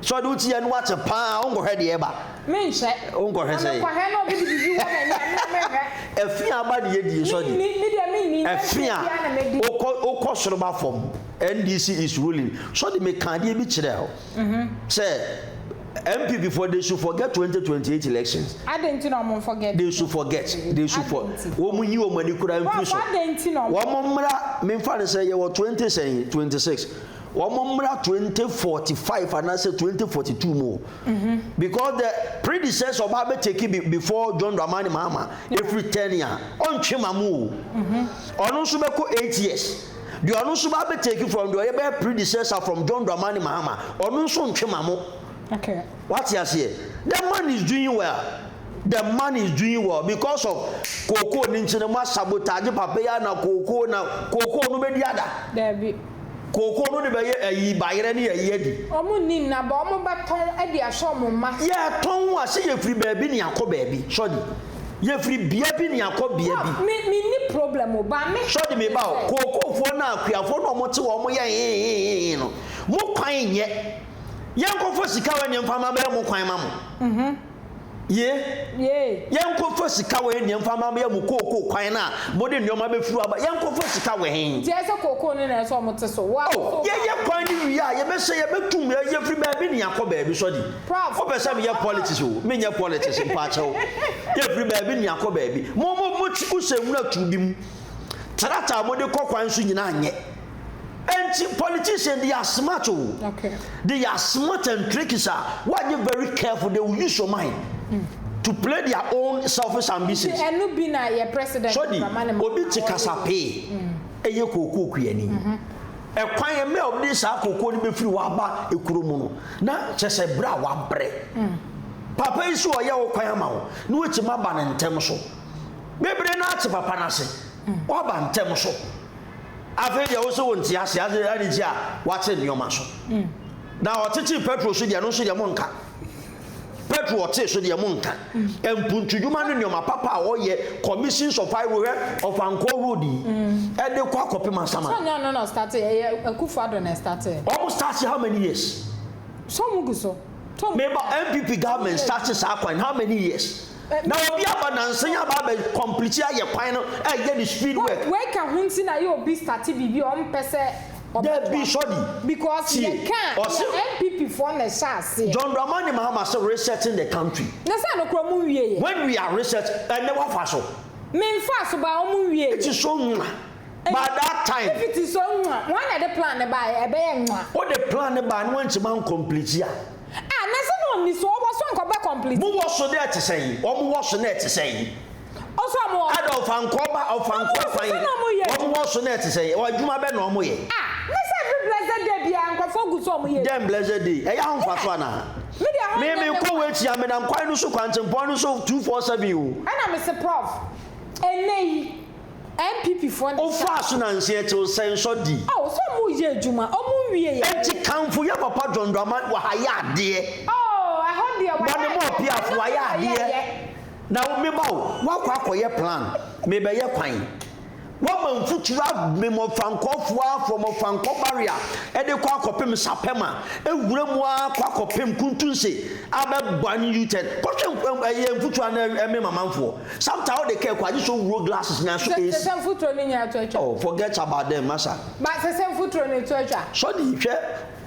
Speaker 1: Sɛ ɔde wo ti yɛ no wate paa, wonkɔhwɛ deɛ ɛba.
Speaker 2: Menhwɛ.
Speaker 1: Wonkɔhwɛ sɛ.
Speaker 2: Na mekɔhwɛ na obi de biribi wɔ m'ani a, me mehwɛ.
Speaker 1: Ɛfi a aba ne yɛdie sɔde.
Speaker 2: Menni, me deɛ menni.
Speaker 1: Ɛfi a wokɔ wokɔ soro ba fam. NDC is ruling. Sɔde meka adeɛ bi kyerɛ wo. Sɛ NPP foɔ they should forget 2028 elections.
Speaker 2: Adɛn nti na wɔn forget?
Speaker 1: They should forget. They should for. Wɔn yi wɔn ani koraa mfiri so.
Speaker 2: Adɛn nti na wɔn.
Speaker 1: Wɔn mmra memfa no sɛ yɛwɔ 20 sɛn 26. Wɔn mmra 2045 anaasɛ 2042 mu o. Because the predecessor ɔba abɛ take be before John Dramani Mahama efiri tenure ɔntwe ma mu o. Ɔno nso bɛkɔ 8 years. Deɛ ɔno nso ba abɛ take from deɛ ɔyɛ bɛyɛ predecessor from John Dramani Mahama ɔno nso ntwe ma mo.
Speaker 2: Okay.
Speaker 1: Wate aseɛ? The man is doing well. The man is doing well because of kookoo ne nti no mo asabotage papa yi na kookoo na kookoo no bɛdi ada.
Speaker 2: Dabi.
Speaker 1: Kookoo no de bɛyɛ ayi bayerɛ ne ayi adi.
Speaker 2: Ɔmo nni nna ba ɔmo bɛtɔn de ahyɛ ɔmo mma.
Speaker 1: Yɛtɔn a sɛ yɛfiri baabi ne akɔ baabi sɔde yɛfiri bea bi ne akɔ bea bi.
Speaker 2: Prof me me nni problem o ba me.
Speaker 1: Sɔde me ba o kookoofoɔ no akuafoɔ no ɔmo te hɔ ɔmo yɛ hehehehe no mo kwan nyɛ yɛnkɔfa sika wɔ ne mfa ma bɛyɛ mo kwan ma mo. Ye.
Speaker 2: Ye.
Speaker 1: Yɛnkɔfa sika wɔ he deɛ mfa ma yɛ mo kookoo kwan no a mode nneɛma bɛfiri aba. Yɛnkɔfa sika wɔ he?
Speaker 2: Nti ɛyɛ sɛ kookoo no na ɛsɛ ɔmo te so. Wo a
Speaker 1: Oh,
Speaker 2: wo so
Speaker 1: yɛyɛ kwan no wie a, yɛbɛsɛ yɛbɛtum, yɛfiri baabi ne yɛakɔ baabi. Sɔdi.
Speaker 2: Prof.
Speaker 1: Wopɛ sɛ meyɛ politics o, menyɛ politics mpaakyɛw. Yɛfiri baabi ne yɛakɔ baabi. Mo mo mo wohyɛ nwura tuo bi mu. Tractor a mode kɔ kwan so nyinaa nyɛ. Enti politician they are smart o.
Speaker 2: Okay.
Speaker 1: They are smart and tricky sir. Wanyɛ very careful they will use your mind to play their own selfish ambitions.
Speaker 2: Nti ɛno bi na yɛ president
Speaker 1: Sɔdi
Speaker 2: Dramani Mahama
Speaker 1: obi te
Speaker 2: ɔyɛ.
Speaker 1: kasapee ɛyɛ kookoo kuani. Ɛkwan mmerɛ a wɔde saa kookoo no bɛfiri hɔ aba ekuro mu no, na kyerɛ sɛ berɛ a wabrɛ. Papa yi so ɔyɛ wo kwan ama wo na watumi aba no ntɛm so. Bebree no ara te papa no ase, waba ntɛm so. Afei deɛ wo sɛ wonte ase, ade ade nti a wate nneɛma so. Na ɔtetee Petro so deɛ, ɛno nso deɛ monka. Petro ɔtee so deɛ monka. Mpuntudwuma ne nneɛma papa a ɔyɛ, commissions of high road, hwɛ Ɔfankɔɔ road yi, ɛde kɔ akɔpem Asama.
Speaker 2: Sɛ ɔnyɛ ɔno na ɔstartee, ɛyɛ Akufo Addo na ɛstartee.
Speaker 1: Wɔn starte how many years?
Speaker 2: Sɛ wɔn gu so.
Speaker 1: Meba NPP government starte saa kwan how many years? Na obi aba nansa yi aba abɛ complete ayɛ kwan no ɛyɛ ne speed work.
Speaker 2: Wei ka ho nti na yɛ obi starte biribi a ɔmpɛ sɛ
Speaker 1: Dabi
Speaker 2: ɔbɛtoa so
Speaker 1: sɔdi
Speaker 2: because
Speaker 1: tie
Speaker 2: yɛ ka a
Speaker 1: ɔse
Speaker 2: yɛ NPP foɔ na ɛhyɛ aseɛ.
Speaker 1: John Dramani Mahama se resetting the country.
Speaker 2: Na sɛ ɛno koraa ɔmo nwie yɛ.
Speaker 1: When we are reset ɛnɛ wafa so.
Speaker 2: Me nfaa so baa ɔmo nwie yɛ.
Speaker 1: It is so nwa by that time.
Speaker 2: If it is so nwa hwan na ɛde plan no baeɛ ɛbɛyɛ nwa.
Speaker 1: Wode plan no baa na wantumi an complete a.
Speaker 2: Ah na sɛ na ɔnni so ɔwɔ so anka ɔbɛ complete.
Speaker 1: Mo wɔ so na ɛte sɛn? Wɔn wɔ so na ɛte sɛn?
Speaker 2: Ɔsɛ ɔmo wɔ
Speaker 1: Ada ɔfankɔ ba ɔfankɔ
Speaker 2: Ɔmo wɔ so
Speaker 1: kwan
Speaker 2: sɛ na ɔmo yɛ
Speaker 1: wɔn wɔ so na ɛte sɛn? Wɔ adwuma bɛ na ɔmo yɛ?
Speaker 2: Ah ne sɛ every blessed day biara nkorɔfoɔ gu so ɔmo yɛ
Speaker 1: Dɛn blessed day? Ɛyɛ ahomfa so anaa?
Speaker 2: Me deɛ ɛhɔ
Speaker 1: Me
Speaker 2: nyɛ
Speaker 1: me
Speaker 2: me
Speaker 1: kɔ
Speaker 2: kwa.
Speaker 1: wɔ akyia me nam kwan no so kwantempɔn no so 247 o.
Speaker 2: Ɛna me se prof ɛnɛ yi NPP foɔ na ɛhyɛ
Speaker 1: Wofaa so nansa akyi wo sɛn sɔ di.
Speaker 2: Oh sɛ ɔmo yɛ adwuma ɔmo nwie yɛ.
Speaker 1: Enti kamfo yɛ papa John Dramani wayɛ adeɛ.
Speaker 2: Oh ɛhɔ deɛ wayɛ
Speaker 1: Bɔ ne
Speaker 2: adeɛ
Speaker 1: mɔ piaf
Speaker 2: ɛno
Speaker 1: wayɛ
Speaker 2: deɛ ɔyɛ
Speaker 1: adeɛ.
Speaker 2: yɛ.
Speaker 1: Na wo me ba o wakɔ akɔyɛ plan mebɛyɛ kwan wama mfuturo amem ɔfankɔfoɔ ara from ɔfankɔ barrier ɛde kɔ akɔpem sapɛma ewura mu ara kɔ akɔpem kuntunse abɛbɔ ne U-turn kɔhwɛ ɛyɛ mfuturo a na ɛmem amanfoɔ. Sometimes wode car kɔ a gye sɛ owuro glasses nyinaa so
Speaker 2: Sɛ
Speaker 1: AC.
Speaker 2: sɛ mfuturo no nyinaa to atwa.
Speaker 1: Oh forget about them masa.
Speaker 2: Ba sɛ sɛ mfuturo no to atwa.
Speaker 1: Sɔdi hwɛ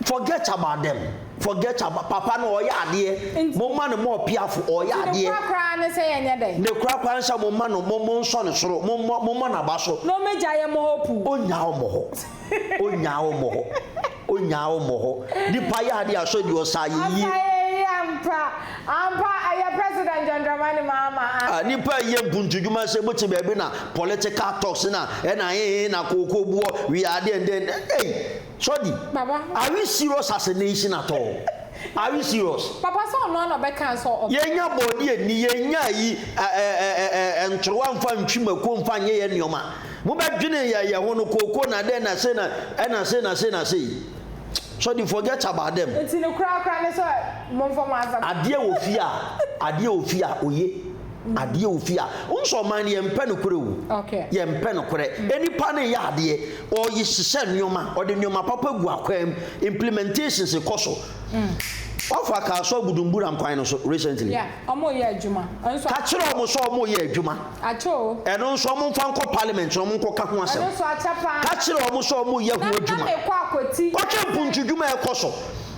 Speaker 1: forget about them forget about papa no ɔyɛ adeɛ
Speaker 2: Nti
Speaker 1: mo ma no more piafo ɔyɛ
Speaker 2: nti ne
Speaker 1: adeɛ.
Speaker 2: kora koraa ne sɛ yɛnyɛ dɛn.
Speaker 1: Ne kora koraa ne sɛ mo ma no mo mo nsɔ ne soro mo mmɔ mo mmɔ n'aba so.
Speaker 2: Na ɔmɛgya yɛ mo hɔ puu.
Speaker 1: Ɔnyaa wɔn hɔ. Onyaa wo mmɔhɔ. Onyaa wo mmɔhɔ. Nipa yɛ adeɛ a sɛ deɛ ɔsa ayɛ yie.
Speaker 2: Ɔsa ayɛ yie ampa. Ampa ɛyɛ President John Dramani Mahama a.
Speaker 1: Ah nipa yɛ mpuntudwuma sɛ mote baabi na political talks na ɛna ee na kooko boɔ we are there then ei sɔdi
Speaker 2: Baba.
Speaker 1: are we serious as a nation at all are we serious.
Speaker 2: Papa sɛ ɔno ara na ɔbɛkaa sɛ ɔbɛ.
Speaker 1: Yɛnya bɔɔdeɛ nni yɛnya ayi ɛ ɛ ɛ ɛ ntorowa mfa ntwi mako mfa nyɛ yɛn nneɛma. Mo bɛ dwene yɛ yɛ ho no kooko na dɛn na sei na ɛna sei na sei na sei so de forget about them.
Speaker 2: Nti no koraa koraa ne sɛ mo nfa mo asɛm.
Speaker 1: Adeɛ wɔ fie a adeɛ wɔ fie a oye adeɛ wɔ fie a wohu sɛ ɔman no yɛn mpɛ nokorɛ o
Speaker 2: Okay.
Speaker 1: yɛn mpɛ nokorɛ nipa no yɛ adeɛ ɔye hyehyɛ nneɛma ɔde nneɛma papa gu akwan mu implementations kɔ so wafa kaa so agudumburam kwan no so recently.
Speaker 2: Yeah. Ɔmo yɛ adwuma. Ɛnso.
Speaker 1: Ka kyerɛ ɔmo sɛ ɔmo yɛ adwuma.
Speaker 2: Akyɛ o.
Speaker 1: Ɛno nso ɔmo nfa nkɔ parliament na ɔmo nkɔ ka ho asɛm.
Speaker 2: Ɛno nso akyɛ paa.
Speaker 1: Ka kyerɛ ɔmo sɛ ɔmo yɛ ho adwuma.
Speaker 2: Na na mekɔ akɔti.
Speaker 1: Kɔhwɛ mpuntudwuma a ɛkɔ so.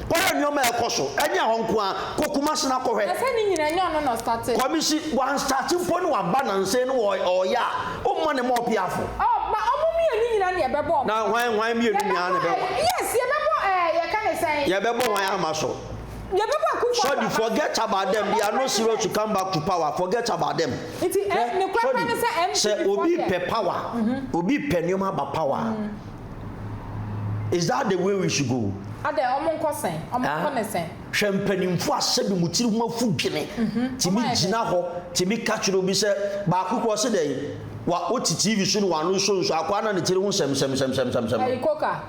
Speaker 1: Kɔhwɛ nneɛma a ɛkɔ so. Ɛnyɛ ɛhɔ nko ara. Kɔ Kumasi na kɔhwɛ.
Speaker 2: Na sɛ ne nyinaa ɛnyɛ ɔno na ɔstartee.
Speaker 1: Kɔmisi, wanstate mpo na waba nansa yi na ɔɔyɛ a, womma ne mma ɔpeafo.
Speaker 2: Oh, ba ɔmo mmienu nyinaa na yɛbɛbɔ ɔmo.
Speaker 1: Na hwan hwan mmienu nyinaa na ɛbɛbɔ?
Speaker 2: Yes, yɛbɛbɔ ɛɛ yɛka ne sɛn?
Speaker 1: Yɛbɛbɔ hwan ama so?
Speaker 2: Yɛbɛbɔ Akufo Addo
Speaker 1: Sɔdi
Speaker 2: aba.
Speaker 1: forget about them they are not serious to come back to power forget about them.
Speaker 2: Nti ɛ
Speaker 1: Hwɛ
Speaker 2: ne kora
Speaker 1: sɔdi
Speaker 2: ne sɛ NPP
Speaker 1: sɛ
Speaker 2: foɔ
Speaker 1: obi
Speaker 2: deɛ.
Speaker 1: pɛ power obi pɛ nneɛma aba power is that the way we should go?
Speaker 2: Adɛ ɔmo nkɔ sɛn ɔmo
Speaker 1: Ah
Speaker 2: nkɔ ne sɛn.
Speaker 1: hwɛ mpanimfoɔ a sɛbi mo tiri ho afu dwene
Speaker 2: Ɔmo
Speaker 1: tumi
Speaker 2: ayɛ dɛn.
Speaker 1: gyina hɔ tumi ka kyerɛ obi sɛ baako kura ɔse dɛn wa wote TV so ne wano nso nso akoa na ne tiri ho sɛmsɛmsɛmsɛmsɛm.
Speaker 2: Ɛyi koka.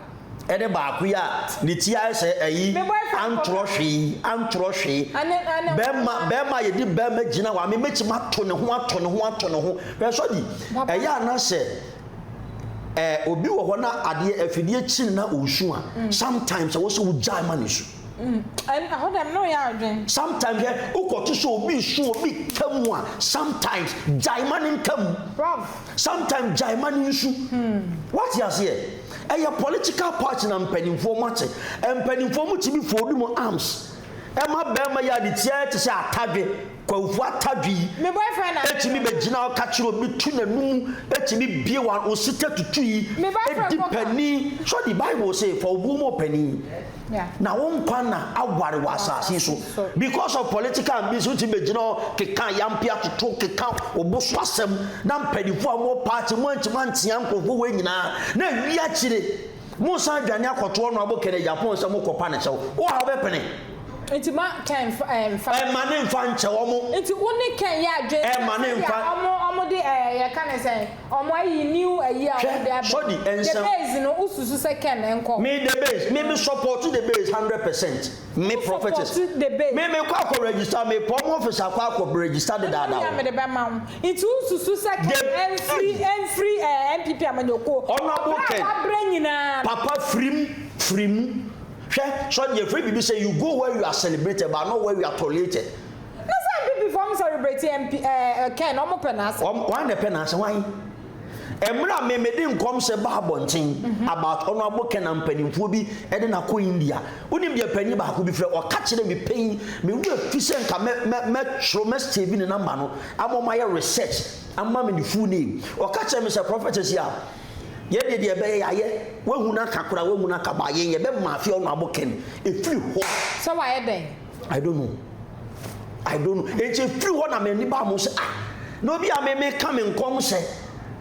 Speaker 1: Ɛne baako yi a ne ti ayɛ sɛ ayi
Speaker 2: Me boyfriend
Speaker 1: antorɔ
Speaker 2: kɔka.
Speaker 1: hwee antorɔ hwee
Speaker 2: Ɛne ɛne
Speaker 1: bɛrima bɛrima a yɛde bɛrima gyina hɔ a me mɛtumi ato ne ho ato ne ho ato ne ho hwɛ sɔdi
Speaker 2: Papa.
Speaker 1: ɛyɛ a na sɛ ɛɛ obi wɔ hɔ na adeɛ afidie kyi no na ɔresu a sometimes ɛwɔ sɛ wogyae ma ne su.
Speaker 2: Ɛn ɛhɔ dɛm na ɔyɛ adwen.
Speaker 1: Sometimes hwɛ wokɔto sɛ obi resu obi ka mu a sometimes gyae ma ne nka mu.
Speaker 2: Prof.
Speaker 1: Sometimes gyae ma ne nsu. Wate aseɛ? Ɛyɛ political party na mpanimfoɔ mo ate. Mpanimfoɔ mo tumi fold mo arms ɛma bɛrima yi a ne ti ayɛ te sɛ atadwe, Kwawu atadwe yi
Speaker 2: Me boyfriend na
Speaker 1: ɛtumi bɛgyina hɔ ka kyerɛ obi tu n'anum ɛtumi bie wa osita tutu yi
Speaker 2: Me boyfriend
Speaker 1: ɛdi
Speaker 2: kɔka.
Speaker 1: panin. So the Bible say fa obuo ma ɔpanin.
Speaker 2: Yeah.
Speaker 1: Na wo nkwa nna aware wɔ asase yi so.
Speaker 2: So.
Speaker 1: Because of political ambition wotumi bɛgyina hɔ keka yampea toto keka obo so asɛm na mpanimfoɔ a wɔwɔ party mo antumi antea nkurɔfoɔ wei nyinaa na awie akyire. Mosan adwane akɔto Honourable Kenneth Agyapong sɛ mokɔpa ne kyɛw. Wo a wobɛpene?
Speaker 2: Nti ma Ken nfa ɛɛ nfa.
Speaker 1: Ɛma ne nfa nkyɛ wɔn.
Speaker 2: Nti wo ne Ken yɛ adwene sɛ
Speaker 1: Ɛma ne
Speaker 2: sɛdeɛ
Speaker 1: nfa.
Speaker 2: ɔmo ɔmo de ɛɛ yɛka ne sɛn ɔmo ayi new ayi a ɔmo
Speaker 1: Hwɛ
Speaker 2: de aba
Speaker 1: sɔdi
Speaker 2: yi the
Speaker 1: nsɛm.
Speaker 2: base no wo susu sɛ Ken nkɔ.
Speaker 1: Me the base me me support the base 100% me
Speaker 2: Wo
Speaker 1: prophetess
Speaker 2: support the base.
Speaker 1: me me kɔ akɔ register me pɔ ɔmo office akɔ akɔ register
Speaker 2: Ɛno
Speaker 1: dedaada
Speaker 2: deɛ
Speaker 1: o.
Speaker 2: mede bɛma wo. Nti wo susu sɛ Ken
Speaker 1: The
Speaker 2: ɛnfiri ɛnfiri ɛɛ NPP amanyɔkuo
Speaker 1: Honourable
Speaker 2: ɔbrɛ a
Speaker 1: Ken
Speaker 2: wabrɛ nyinaa no.
Speaker 1: papa firim firi mu hwɛ sɔdi yɛfrɛ biribi sɛ you go where you are celebrated but not where you are tolerated.
Speaker 2: Na sɛ NPP foɔ ɔmo celebrate MP ɛɛ Ken ɔmo pɛ n'asɛm.
Speaker 1: Wɔn hwan na ɛpɛ n'asɛm hwan? Mmerɛ a me mede nkɔmhyɛ ba abɔnten about Honourable Ken a mpanimfoɔ bi de no akɔ India. Wonim deɛ panin baako bi frɛ ɔka kyerɛ me pɛn me werɛ fi sɛ nka mɛ mɛ mɛtwerɛ mɛ save ne number no ama wɔn ayɛ research ama me ne full name. Ɔka kyerɛ me sɛ Prophet Asia yɛn deɛ deɛ ɛbɛyɛ yɛayɛ wahu no aka koraa wahu no aka ba yɛn yɛbɛ mafia Honourable Ken ɛfiri hɔ.
Speaker 2: Sɛ wayɛ dɛn?
Speaker 1: I don't know. I don't know. Enti efiri hɔ na m'ani baa mo sɛ ah na obi a me meka me nkɔmhyɛ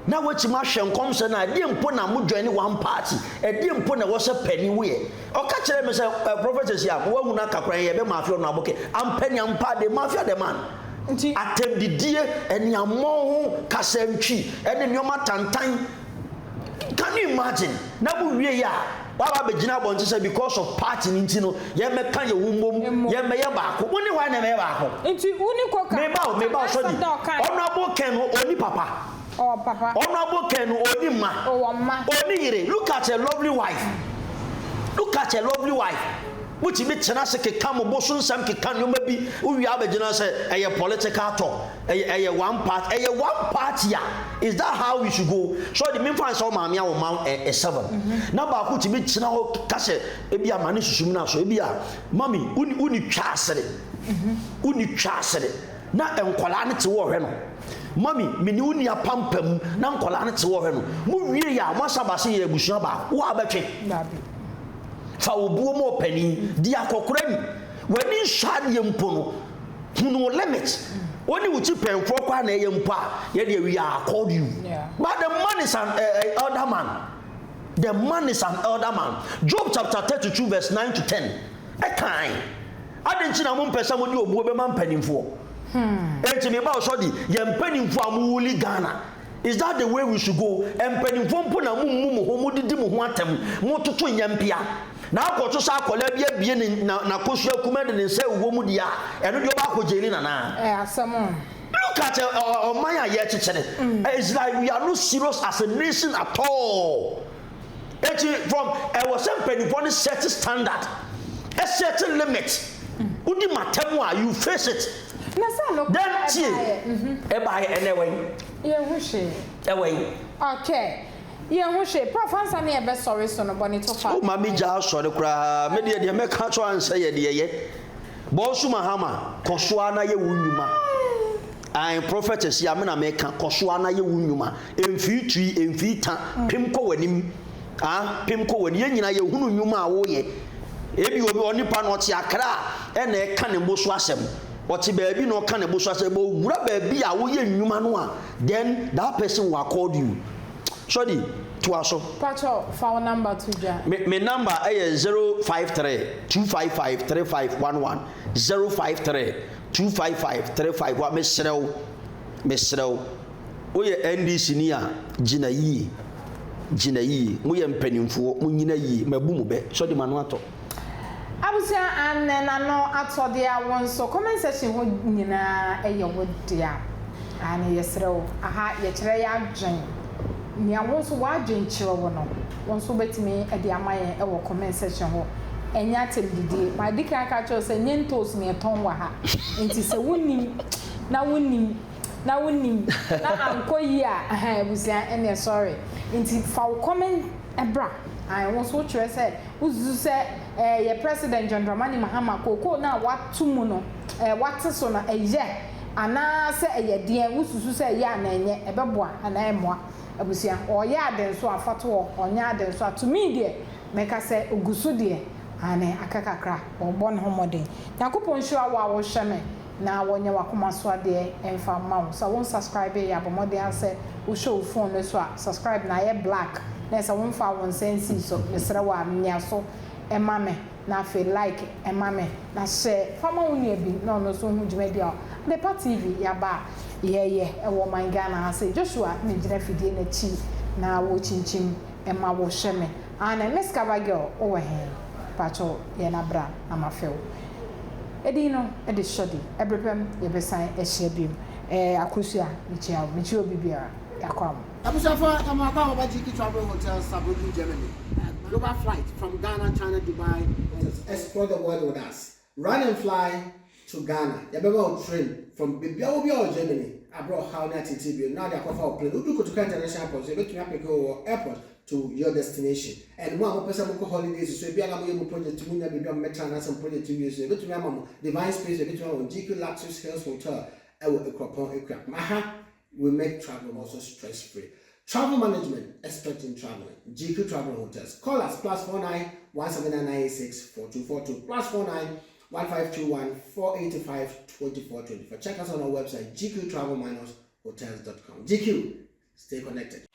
Speaker 1: na watumi ahwɛ nkɔmhyɛ no a ɛdeɛ mpo na mo join one party ɛdeɛ mpo na ɛwɔ sɛ panin woyɛ ɔka kyerɛ me sɛ eh, prophet sɛ a wahu no aka koraa yɛbɛ mafia ɔno abɔkɛ ampɛ ne ampa de mafia the man
Speaker 2: Nti
Speaker 1: atɛmdidie ɛne ho kasantwi ɛne nneɛma tantan. Can you imagine? Na mo wie yɛ a waba abɛgyina abɔnten sɛ because of party no nti no yɛmmɛka yɛn ho mmom
Speaker 2: Mmom.
Speaker 1: yɛmmɛyɛ baako. Mo ne hwan na ɛbɛyɛ baako?
Speaker 2: Nti wo ne Koka
Speaker 1: Meba o, meba o,
Speaker 2: n'asɛm
Speaker 1: sɔdi.
Speaker 2: na ɔkae.
Speaker 1: Honourable Ken no ɔnni papa.
Speaker 2: Ɔwɔ papa.
Speaker 1: Honourable Ken no ɔnni mma.
Speaker 2: Ɔwɔ mma.
Speaker 1: Ɔnni yere. Look at a lovely wife. Look at a lovely wife. Motumi tena ase keka mo bo so nsɛm keka nneɛma bi wowie abɛgyina sɛ ɛyɛ political talk. Ɛyɛ ɛyɛ one part ɛyɛ one party a is that how we should go so ɔde mi nfa nsɛ ɔmaame a ɔma ɛ ɛ seven na baako tumi tena hɔ kasɛ ebi a ma ne susu mu na so ebi a mami wuni wuni twa asere wuni twa asere na nkɔlaa ne te wɔ hwɛ no mami mi ni wuni apampam na nkɔlaa ne te wɔ hwɛ no mo wie yɛ a mo asa baase yɛ abusua baako wo abɛtwe fa obuo mu ɔpanin di akɔkora ni w'ani nsɔ adeɛ mpo no hunu wo limit wo ne wo ti pɛnfoɔ kɔ a na ɛyɛ mpo a yɛdeɛ we are called you
Speaker 2: Yeah.
Speaker 1: but the man is an uh, elder man. The man is an elder man. Job chapter 32 verse 9 to 10 ɛkan adi nti na mo mpɛ sɛ mo de obuo bɛma mpanimfoɔ enti mi ba ɔsɔ di yɛn mpanimfoɔ a mo wuli Ghana, is that the way we should go? Mpanimfoɔ mpo na mo mmu mo ho, mo didi mo ho atɛm, mo toto nyɛmpia na akɔto sɛ akɔla bi abie ne na n'akosua kuma de ne nsa ewuo mu deɛ a ɛno deɛ ɔba akɔ gyeli nana.
Speaker 2: Ɛyɛ asɛm o.
Speaker 1: Look at ɔman a yɛkyekyere. It's like we are not serious as a nation at all. Eti from ɛwɔ sɛ mpanimfoɔ no set standard, ɛset limit. Wodi matam a, you face it.
Speaker 2: Na sɛ no
Speaker 1: Then tie
Speaker 2: ɛbaayɛ
Speaker 1: ɛbaayɛ ɛnɛ wɛn
Speaker 2: yɛn ho hwee.
Speaker 1: Ɛwɛn.
Speaker 2: Okay, yɛn ho hwee. Prof, ansa ne yɛbɛsɔre so no bɔne to fa.
Speaker 1: O maame gya asɔre koraa me deɛ deɛ mɛka so ansɛ yɛ deɛ yɛ bɔɔso Mahama kɔ so ara na yɛ wo nnwuma an prophet si ame na mɛka kɔ so ara na yɛ wo nnwuma mfii tui mfii ta pem kɔ w'anim ah pem kɔ w'anim yɛn nyinaa yɛhunu nnwuma a woyɛ ebi obi onipa no ɔte Akra a ɛna ɛka ne bo so asɛm ɔte baabi na ɔka ne bo so asɛm bɛ owura baabi a woyɛ nnwuma no a then that person will accord you sɔdi toa so.
Speaker 2: Pacho, fa wo number to dwa.
Speaker 1: Me number ɛyɛ 053 255 3511, 053 255 35 1. Mesrɛ wo, mesrɛ wo, woyɛ NDC ni a gyina yie, gyina yie. Moyɛ mpanimfoɔ, monyina yie. Mabu mo bɛ sɔde ma no atɔ.
Speaker 2: Abusua anɛ n'ano atɔ deɛ a wo nso comment section hɔ nyinaa ɛyɛ wo dea. Ane yɛsrɛ wo, aha yɛkyerɛ yɛ adwen nea wo nso w'adwen kyerɛ wo no, wo nso wobɛtumi de ama yɛn ɛwɔ comment section hɔ. Ɛnyɛ atɛmdidie. Madi kan aka kyerɛ wo sɛ nyɛ ntoos na yɛtɔn wɔ ha, nti sɛ wonim na wonim na wonim na ankɔ yie a ɛhɛn abusua ɛneɛ sorry. Nti fa wo comment bra. Ae, wo nso wokyerɛ sɛ wosusu sɛ ɛɛ yɛ President John Dramani Mahama kookoo no a wato mu no, ɛɛ wate so no, ɛyɛ anaasɛ ɛyɛ deɛn? Wosusu sɛ ɛyɛ anaa ɛnyɛ? Ɛbɛboa anaa ɛmmoa abusua? Ɔyɛ ade nso a fa to hɔ, ɔnyɛ ade nso a to me deɛ mɛka sɛ ɔgu so deɛ, aane, aka kakra, ɔrebɔ ne ho mmɔden. Nyankopɔn nhyira wo a wohwɛ me na wɔnyɛ w'akoma so adeɛ mfa mma wo. Sɛ wo nsubscribe yɛ a, bɔ mmɔden ara sɛ wohwɛ wo phone no so a, subscribe no ayɛ black. na ɛsɛ womfa wo nsa nsii so, mesrɛ wo a mia so ma me na afei like ma me na hyɛ fa ma wo nua bi na ɔno nso nhu dwumadi a Adepa TV yɛaba a yɛyɛ wɔ ɔman Ghana ha sei. Joshua na gyina afidie no akyi na wɔkyinkyim ma wo hwɛ me. Aane Miss Cover Girl wowɔ he? Pakyɛw yɛ na bra na mafɛ wo. Edin no de Shorty. Ɛbere pɛm yɛbɛsan ahyia biom. Ɛɛ Akosua mekyia wo. Mekyia obi biara. Yɛakɔ amo.
Speaker 3: Abusuafo, yɛma mo akwaaba ba GK Travel Hotel, Saarbrücken, Germany. Global flight from Ghana, China, Dubai, and explore the world with us. Run and fly to Ghana. Yɛbɛma wo train from baabi a wɔ biara wɔ Germany abrɛ ɔhaw ne ateetee bio no na wode akɔfa wo plane. Wodu Kotoka International Airport nso, yɛbɛtumi apeke wo wɔ airport to your destination. And mo a mopɛ sɛ mokɔ holidays nso, ebia na moyɛ mo project mu nya baabi a mobɛtena anaasɛ mo project wie nso, yɛbɛtumi ama mo Divine Space, yɛbɛtumi ama mo GQ Luxus Hills Hotel ɛwɔ Akuropɔn Akuapem. Aha, we make travel also stress free. Travel management, expert in traveling. GQ Travel Hotels. Call us +49 17996 4242 +49 1521 485 2424. Check us on our website gqtravel-hotels.com. GQ, stay connected.